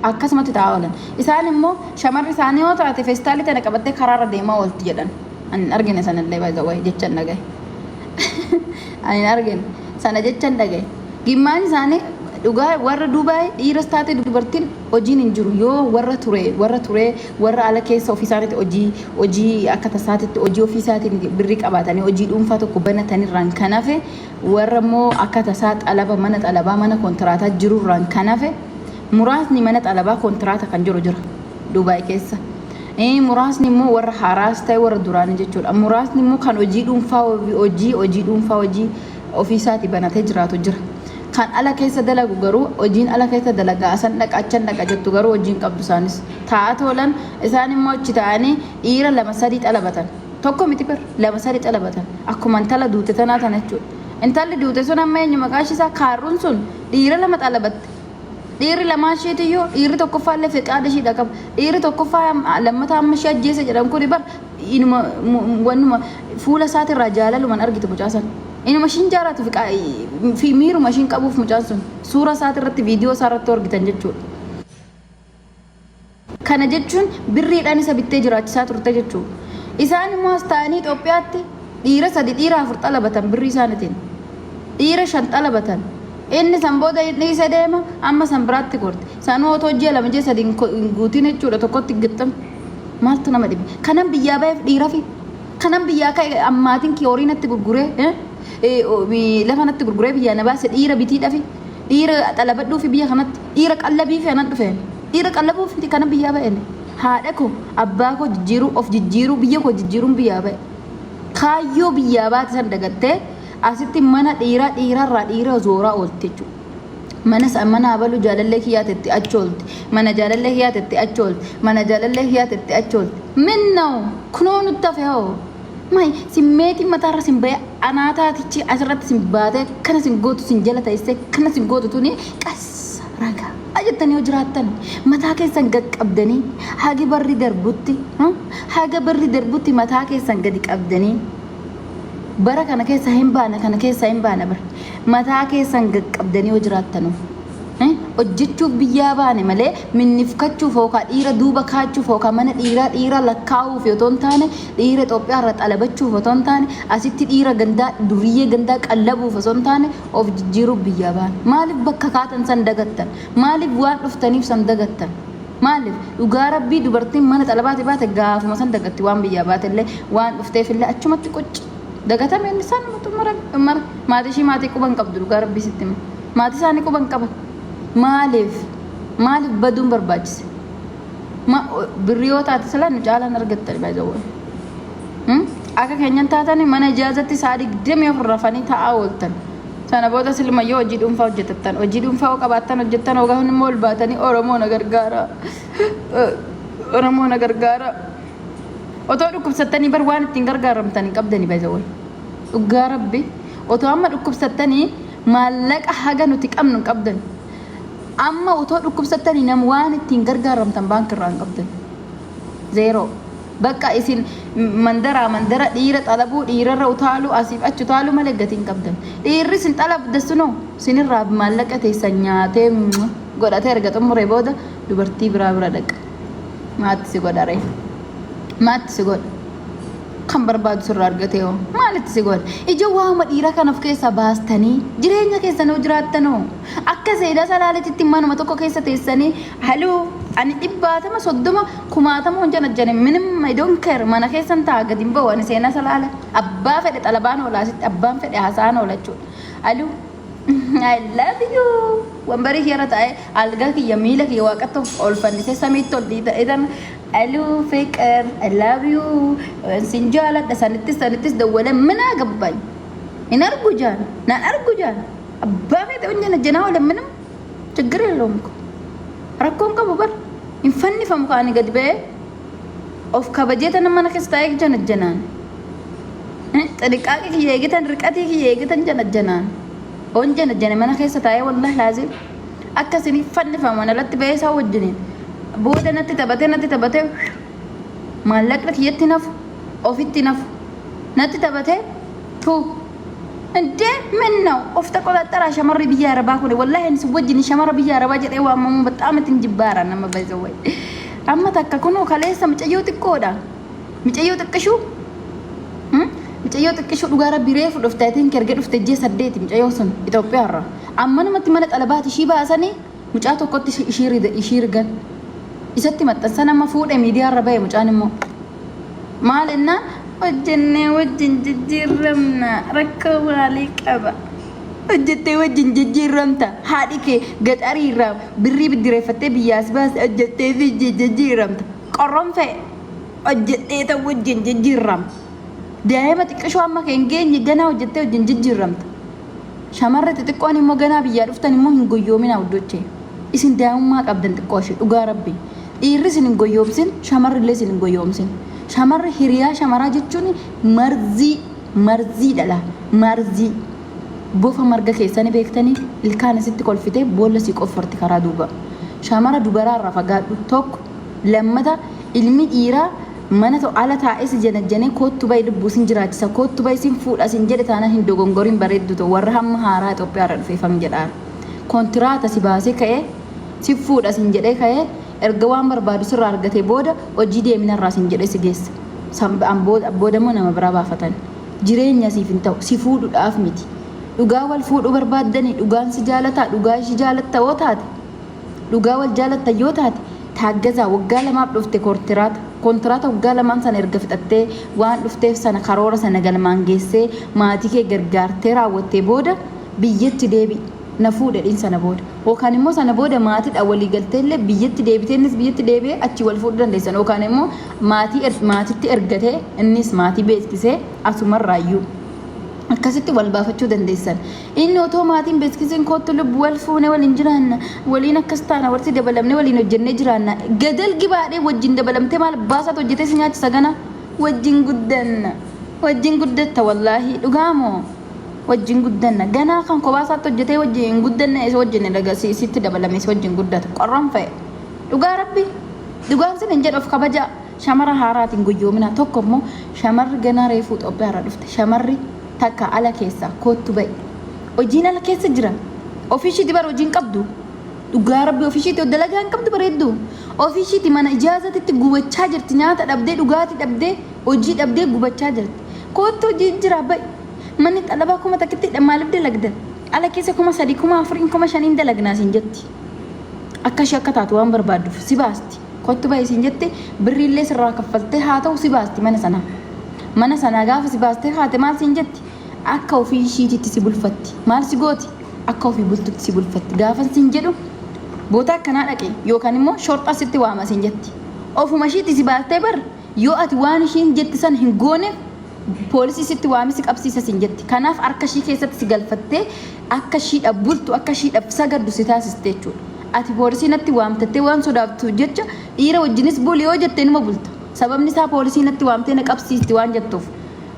Akkasumatti taa'aa oolan. Isaan immoo shamarri isaanii yoo taate feestaalii tana qabattee karaarra deemaa oolti jedhan. Ani hin argine sanallee, by the way, jechan dhagaye. Ani hin argine sana jechan dhagaye. Gimmaan isaanii dhugaa warra Dubaay dhiiras taate dubartiin hojiin hin jiru. Yoo warra ture, warra ala keessa ofii isaaniitti hojii akka tasaatitti hojii ofii isaatiin birrii qabaatanii hojii dhuunfaa tokko banatanirraan kan hafe, warra immoo akka tasaa xalaba mana xalabaa mana kontiraataa jirurraan kan hafe, muraasni mana xalabaa kontiraata kan jiru jira Dubaay keessa. Muraasni immoo warra haaraas ta'e warra duraanii jechuudha. Muraasni immoo kan hojii dhuunfaa, hojii dhuunfaa, hojii ofiisaati banatee jiraatu jira. Kan ala keessa dalagu garuu hojiin ala keessa dalagaa asan dhaqa achan dhaqa jettu garuu hojiin qabdu. Isaanis taa'aa toolan. Isaan immoo achi taa'anii dhiira lama sadii xalabatan. Tokko miti bar, lama sadii xalabatan. Akkuma intala duute tanaa tana jechuudha. Intalli duute sun amma eenyu maqaa ishiisaa kaarruun sun dhiira lama xalabatte. Dhiirri lamaan isheetiyyuu, dhiirri tokkoffaa illee fiqaada ishiidha qaba. Dhiirri tokkoffaa lammataa amma ishee ajjeese jedhan kuni bar inuma wannuma fuula isaatirraa jaalaluman argitu mucaa sana. Inuma ishiin jaalatu fi miiruma ishiin qabuuf mucaan sun suura isaatirratti, viidiyoo isaarratti argitan jechuudha. Kana jechuun birriidhaan isa bittee jiraachisaa turte jechuudha. Isaan immoo as ta'anii Itoophiyaatti dhiira sadi, dhiira afur xalabatan birrii isaaniitiin. Dhiira shan xalabatan. Inni san booda inni isa deema, amma san biraatti gorte. Sanuu otoo ji'a 2, ji'a 3 hin guutin jechuudha tokkotti gixxam. Maaltu nama dhibe? Kanan biyyaa baheef dhiira fi kanan biyyaa ka'e ammaatiin kee horii natti gurguree, lafa natti gurguree biyyaa na baase dhiira bitiidhafi, dhiira xalabadhuufi, biyya kanatti dhiira qallabii fi anan dhufeen dhiira qallabuuf miti kanan biyyaa ba'een. Haadha koo, abbaa koo jijjiiruu, of jijjiiruu, biyya koo jijjiiruun biyyaa ba'e. Kaayyoo biyyaa baate san dagattee asitti mana dhiiraa dhiirarraa dhiira zooraa oolte jechuudha. Mana mana abaluu jaalallee kiyyaatetti achi oolti. Mana jaalallee kiyyaatetti achi oolti. Mana jaalallee kiyyaatetti achi oolti. Minnaw kunoo nutti hafe hoo. May simmeetiin mataarra sin ba'e anaataatichi asirratti sin baatee akkana sin gootu, sin jala teessee akkana sin gootu tuni qas ragaa jettanii yoo jiraattan mataa keessan gad qabdanii haga barri darbutti mataa keessan gadi qabdanii bara kana keessa hin baana, kana keessa hin baana. Bara mataa keessan gad qabdanii yoo jiraattanu hojjechuuf biyyaa baane malee minnifkachuuf yookaan dhiira duuba kaachuuf yookaan mana dhiiraa dhiira lakkaa'uuf otoo hin taane, dhiira Itoophiyaa irra xalabachuuf otoo hin taane, asitti dhiira gandaa, duriyyee gandaa qallabuuf osoo hin taane, of jijjiiruuf biyyaa baane. Maaliif bakka kaatan san dagattan? Maaliif waan dhuftaniif san dagattan? Maaliif? Dhugaa rabbii, dubartiin mana xalabaati baate gaafuma san dagatti. Waan biyyaa baate illee, waan dhufteef illee achumatti qocci dagatame. Inni sanuma xumura xumura. Maatii ishii maatii quban qabdu, dhugaa rabbii sitti hima, maatii isaanii quban qaban. Maaliif, maaliif baduun barbaachise? Birrii yoo taate sila nu caalaan argattan baay'ee akka keenyan taatanii mana ijaazatti sa'a 24 rafanii taa'aa ooltan. Sana booda silmayyoo hojii dhuunfaa hojjetattan, hojii dhuunfaa yoo qabaattan hojjettan, hoogaan immoo ol baatanii "Oromoo na gargaara, Oromoo na gargaara." Otoo dhukkubsattanii bar waan ittiin gargaaramtan hin qabdani baay'ee. Dhugaa rabbi, otoo amma dhukkubsattanii maallaqa haga nuti qabnu hin qabdan. Amma otoo dhukkubsattanii nam waan ittiin gargaaramtan baankirraa hin qabdan. Zero. Bakka isin mandaraa mandara dhiira xalabuu, dhiirarra utaaluu, asiif achi utaaluu malee gatii hin qabdan. Dhiirri isin xalabde sunoo sinirraa maallaqa teessan nyaatee godhatee erga xumuree booda dubartii biraa bira dhaqa. Maatti si godha ree? Maatti si godha? Kan barbaadu sirraa argatee hoo maalitti si godha? Ija waama dhiira kan of keessaa baastanii jireenya keessan hoo jiraattanoo akka seedaa salaaleetitti manuma tokko keessa teessanii haluu ani dhibbaatama 30 kumaatama hojjan ajjane minim, I don't care. Mana keessan ta'a, gadi hin ba'u. Ani seenaa salaale abbaa fedhe xalabaan oola, asitti abbaan fedhe haasa'aan oola jechuudha. Aluu, I love you. Wambarii kiyya irra taa'ee, algaa kiyya miila kiyya waaqatti ol fannisee samiitti ol dhiitan, "Aluu ፍቅር, I love you, sin jaaladha." Sanittis sanittis dawwalee minaa gabbaኝ hin argu jaan naan argu jaan abbaa fedhe hojjan ajjanaa oolan ምንም ችግር የለውም እኮ፣ rakkoon qabu bar hin fannifamu. Kaani gadi ba'ee of kabajee tana mana keessa taa'ee janajjanaan ጥንቃቄ kiyya eegitan, riqatii kiyya eegitan janajjanaan on janajjane mana keessa taa'ee. Wallahi laazim akka isinii fannifamu alatti ba'ee isaa wajjiniin booda natti taphatee, natti taphatee maallaqni kiyyatti nafu, ofitti nafu, natti taphatee tuu. እንዴ ምን ነው of ተቆጣጠራ shamarri biyya arabaa kun. Wallahi ani si wajjin shamara biyya arabaa jedhee waamamu በጣም itin jibbaara nama. By the way, amma takka kunoo kaleessa mucayyoo xiqqoodha, mucayyoo xiqqishuu, mucayyoo xiqqishuu, dhugaa rabbi reefu dhufte. I think erga dhufte ji'a 8 mucayyoo sun Itoophiyaa irraa. Ammanumatti mana xalabaati ishii baasanii mucaa tokkotti ishii rigan, isatti maxxansan. Amma fuudhe, miidiyaa irra bahe. Mucaan immoo maal innaan hojjennee wajjin jijjiiramna, rakkoo maalii qaba? Hojjettee wajjin jijjiiramta? Haadhi kee gaxariirraa birrii biddireeffattee biyyaas baase, hojjettee wajjin jijjiiramta? Qorronfee hojjettee ta'u wajjin jijjiiramta. Daa'ima xiqqishoo amma kee hin geenye ganaa hojjettee wajjin jijjiiramta. Shamarra xixiqqoon immoo ganaa biyyaa dhuftan immoo hin goyyoomina huddochee. Isin daa'imummaa qabdan xiqqoo ishee, dhugaa rabbi. Dhiirri isin hin goyyoomsin, shamarri illee isin hin goyyoomsin. Shamarri hiriyaa shamaraa jechuun marzii, marzii dhala, marzii. Bofa marga keessanii beektanii ilkaan isitti kolfitee boolla sii qofforti karaa duuba. Shamara dubaraarraa fagaadhu tokko. Lammata, ilmi dhiiraa mana ala taa'ee si janajjanee "Koottu bahi, lubbuu sin jiraachisa, koottu bahi, sin fuudha" sin jedhe taanaan hin dogongorin, bareeddu ta'u. Warra hamma haaraa Itoophiyaa irra dhufeefam jedhaan. Kontiraata si baasee ka'ee si fuudha sin jedhee ka'ee erga waan barbaadu sirraa argatee booda hojii deeminarraa sin jedhee si geessa. Booda immoo nama biraa baafatan. Jireenya siif hin ta'u, si fuudhuudhaaf miti. Dhugaa wal fuudhuu barbaaddanii, dhugaan si jaalataa, dhugaa ishii jaalatta yoo taate, dhugaa wal jaalatta yoo taate, taaggazaa. Waggaa 2f dhufte kontiraata. Kontiraata waggaa 2n sana erga fixattee, waan dhufteef sana karoora sana galmaan geessee, maatii kee gargaartee raawwattee booda biyyatti deebi'i. Na fuudhedhiin sana booda. Yookaan immoo sana booda maatiidhaan walii galtee illee biyyatti deebitee, innis biyyatti deebi'ee achi wal fuudhuu dandeessan. Yookaan immoo maatii maatitti ergatee, innis maatii beeksisee asumarraayyuu akkasitti wal baafachuu dandeessan. Inni otoo maatiin beeksisiin "Kootu lubbu, wal fuune, waliin jiraanna, waliin akkas taana, walitti dabalamnee waliin hojjennee jiraanna." Gadal gibaadhee wajjin dabalamtee maal baasaatu hojjetee si nyaachisa gana? Wajjin guddanna. Wajjin guddatta, wallaahi dhugaamoo? Wajjin guddanna. Ganaa kan kophaa isaatti hojjetee wajjin hin guddanne isa wajjin dhaga sitti dabalame si wajjin guddata. Qorran fa'e. Dhugaa rabbi. Dhugaan sin hin jedhu, of kabajaa. Shamara haaraatiin guyyoomina. Tokko immoo shamarri ganaa reefuu Itoophiyaa irraa dhufte. Shamarri takka ala keessaa "Koottu ba'i. Hojiin ala keessa jira." Ofii ishiitti bara hojiin qabdu. Dhugaa rabbi, ofii ishiitti dalagaa hin qabdu, bareeddu. Ofii ishiitti mana ijaazatitti gubachaa jirti. Nyaata dhabdee, dhugaatii dhabdee, hojii dhabdee gubachaa jirti. "Koottu, hojii jira, ba'i. Manni xalabaa 1000tti maaliif dalagda? Ala keessa 3000, 4000, 5000n dalagnaa" siin jetti. Akka ishee akka taatu waan barbaadduuf si baasti. "Kottu ba'i" siin jette, birriillee sirraa kaffaltee haa ta'u si baasti mana sanaa. Mana sanaa gaafa si baastee haate maal siin jetti? Akka ofii ishiititti si bulfatti. Maal si gooti? Akka ofii bultutti si bulfatti. Gaafa siin jedhu boota akkanaa dhaqe yookaan immoo shorxaa sitti waama siin jetti. Ofuma ishiitti si baastee bar, yoo ati waan ishiin jetti san hin gooneef poolisii sitti waami, si qabsiisa siin jetti. Kanaaf harka ishii keessatti si galfattee akka ishiidhaaf bultu, akka ishiidhaaf sagaddu si taasiste jechuudha. Ati poolisii natti waamtattee waan sodaattu jecha dhiira wajjinis buli yoo jette numa bulta. Sababni isaa poolisii natti waamtee na qabsiisti waan jettuuf.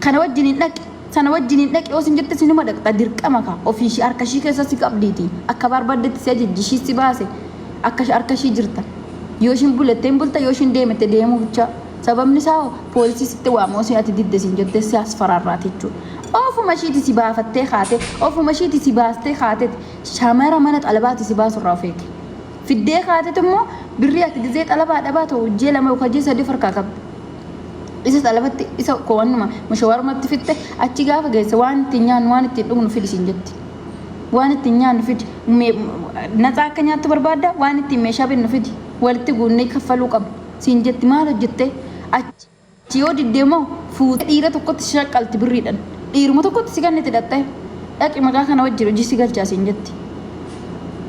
Kana wajjin hin dhaqi, sana wajjin hin dhaqi yoo sin jette sinuma dhaqxa, dirqama ka ofii ishii harka ishii keessa si qabdiiti. Akka barbaaddetti si ajajji, ishii si baase, akka harka ishii jirta. Yoo ishiin bulattee hin bulta, yoo ishiin deemette deemuu bichaa. Sababni isaa poolisii sitti waamoo si ati didde siin jettee si as faraarraati jechuudha. Ofuma ishiiti si baafattee kaate, ofuma ishiiti si baastee kaateeti shamara mana xalabaati si baasurraa of eegi. Fiddee kaatetu immoo birrii ati gizee xalabaa dhabaa ta'u ji'a 2 yookaan ji'a 3 harkaa qabda. Isa xalabatti isa koowwannuma mushawarmatti fitte, achi gaafa geesse "Waan ittiin nyaannu, waan ittiin dhugnu fidi" siin jetti. "Waan ittiin nyaannu fidi. Natsaa akka nyaattu barbaadda, waan ittiin meeshaa binnu fidi. Walitti guunnee kaffaluu qabna" siin jetti. Maal hojjettee? Achi yoo diddee immoo fuutee dhiira tokkotti si shaqqalti birriidhaan. Dhiiruma tokkotti si kenniti, dhattee. "Dhaqi, maqaa kana wajjin hojii si galchaa" siin jetti.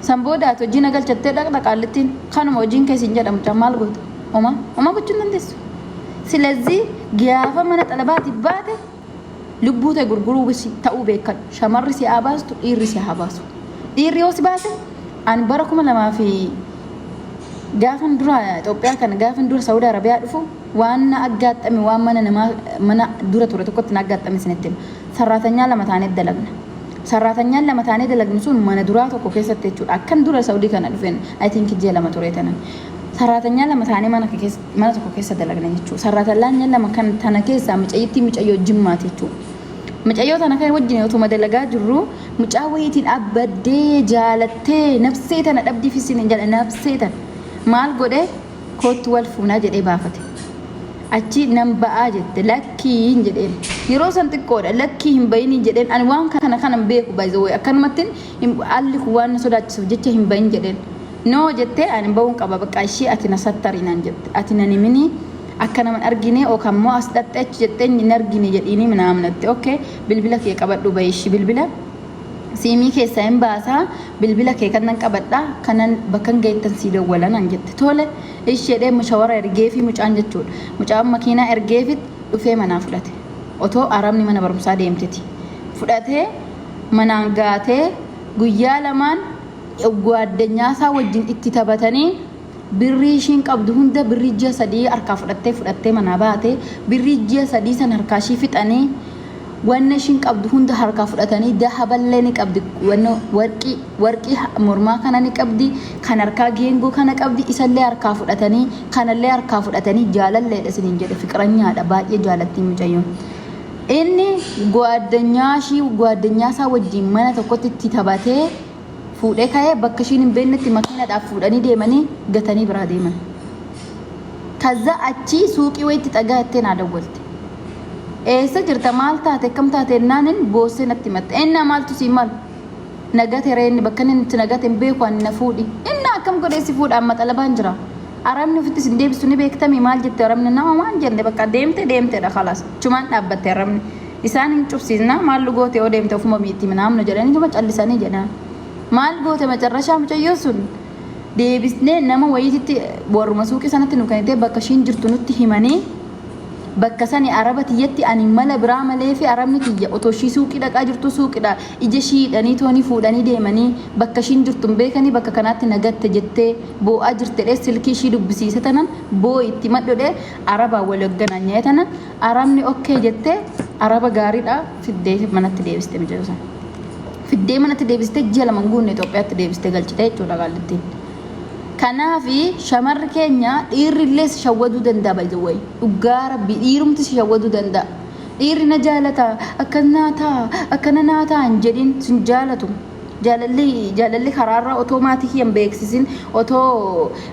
San booda ati hojii na galchattee dhaqxa qaallittiin, "Kanuma hojiin kee" siin jedha mucaan. Maal goota? Homaa homaa gochuu hin dandeessu. ስለዚህ gaafa mana xalabaatiif baate lubbuu ta'e gurguruu ta'uu beekadhu. Shamarri si haa baastu, dhiirri si haa baasu. Dhiirri yoo si baase, ani bara 2000 fi gaafan dura Itoophiyaa kana, gaafan dura Saudi Arabiyaa dhufu, waan na aggaaxame, waan mana namaa mana dura ture tokkotti na aggaaxame isinitti hima. Sarraatanyaa lama taanee dalagna. Sarraatanyaan lama taanee dalagnu sun mana duraa tokko keessatti jechuudha. Akkan dura Saudii kana dhufeen, I think ji'a 2 ture tanan. Sarraatanyaa lama taanee mana keessa, mana tokko keessa dalagna jechuudha. Sarraatanyaan lama kan tana keessaa mucayyittii mucayyoo Jimmaati jechuudha. Mucayyoo tana kan wajjin otuma dalagaa jirru mucaa wayiitiin abbaddee jaalattee nabsee tana dhabdii fisin hin jedha nabsee tana maal godhe koottu wal fuunaa jedhee baafate. Achi nan ba'aa jette lakkii hin jedheen. Yeroo san xiqqoodha lakkii hin bayinii jedheen ani waan kana kana hin beeku by the way akkanumattiin alli kun waan na sodaachisuuf jecha hin bayin jedheen. No jettee ani ba'uun qaba bakka ishee ati na sattari naan jette ati nan himinii akka nama hin argine yookaan immoo as dhaxxee achi jettee hin argine jedhiinii minaaminatte. Okay, bilbila kee qabadhu bayishi bilbila siimii keessaa hin baasaa bilbila kee kanan qabadha kanan bakkan ga'ettan sii dawwala naan jette. Tole isheedhee mushawara ergeefi mucaan jechuudha. Mucaan makiinaa ergeefit dhufee manaa fudhate. Otoo arabni mana barumsaa deemteti. Fudhatee manaan gaatee guyyaa lamaan gwaaddenyaasaa wajjin itti taphatanii birrii ishiin qabdu hunda birrii ji'a 3 harkaa fudhattee fudhattee manaa baate birrii ji'a 3 san harkaa ishii fixanii wanna ishiin qabdu hunda harkaa fudhatanii dahaballee ni qabdi wanna warqii warqii mormaa kana ni qabdi kan harkaa geengoo kana qabdi isallee harkaa fudhatanii kanallee harkaa fudhatanii jaalalleedha isiniin jedhe fiqiranyaadha baay'ee jaalattii mucayyoon. Inni gwaaddanyaa ishii gwaaddanyaa isaa wajjin mana tokkotti itti taphatee fuudhee ka'ee bakka ishiin hin beeknetti makiinadhaaf fuudhanii deemanii gatanii biraa deeman. Kaza achii suuqii wayitti xagaa jettee naa dawwalte. Eessa jirta maal taate akkam taate jennaanin boossee natti himatte. Ennaa maaltu sii malu? Nagate ree inni bakka inni itti nagate hin beeku ani na fuudhi. Innaa akkam godhee si fuudha amma xalabaan jira. Arabni ofitti sin deebisu ni beektami maal jette arabni nama maal jenne bakka deemte deemtedha kalaas. Chumaan dhaabbatte arabni. Isaan hin cufsiisna maal nu goote yoo deemte ofuma miitti minaamnu jedhanii tuma callisanii jedhan. Maal goote macarrashaa mucayyoo sun deebisnee nama wayiititti warruma suuqii sanatti nu kennitee bakka ishiin jirtu nutti himanii bakka sani araba tiyyatti ani mala biraa malee fi arabni tiyya otoo ishii suuqii dhaqaa jirtu suuqidha ija ishii hidhanii toonii fuudhanii deemanii bakka ishiin jirtu hin beekanii bakka kanaatti nagatte jettee boo'aa jirtedhe silkii ishii dubbisiise tanan boo'i itti madhodhe arabaa wal hoggananyee tanan Arabni okkee jettee araba gaariidha fiddee manatti deebiste mucayyoo sana. Fiddee manatti deebistee ji'a 2 hin guunne Itoophiyaatti deebistee galchite jechuudha qaallittiin. Kanaafi shamarri keenya dhiirri illee si shawwaduu danda'a by the way. Dhugaa rabbii dhiirumti si shawwaduu danda'a. Dhiirri na jaalata akkas naa ta'a akkana naa ta'a hin jedhin sin jaalatu. Jaalalli jaalalli karaarraa otoo maatii kiyya hin beeksisin otoo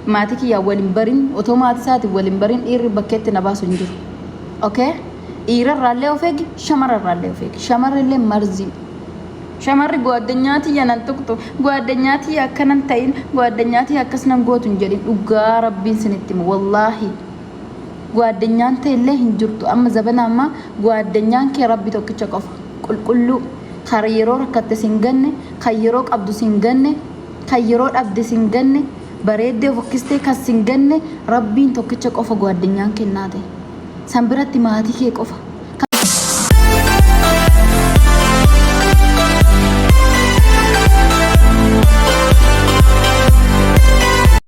maatii kiyyaan wal hin barin otoo maatii isaatiin wal hin barin dhiirri bakkeetti na baasu hin jiru. Okay? Dhiirarraallee of eegi, shamararraallee of eegi. Shamarrillee marzii. Shamarri goaddanyaa tiyya nan tuqxu, goaddanyaa tiyya akkanan ta'in, goaddanyaa tiyya akkas nan gootu hin jedhin. Dhugaa rabbiin sinitti himu wallaahi. Goaddanyaan ta'e illee hin jirtu. Amma zabana ammaa goaddanyaan kee rabbi tokkicha qofa. Qulqulluu. Kan yeroo rakkatte sin ganne, kan yeroo qabdu sin ganne, kan yeroo dhabde sin ganne, bareeddee fokkistee kan sin ganne rabbiin tokkicha qofa goaddanyaan kennaa ta'e. San biratti maatii kee qofa.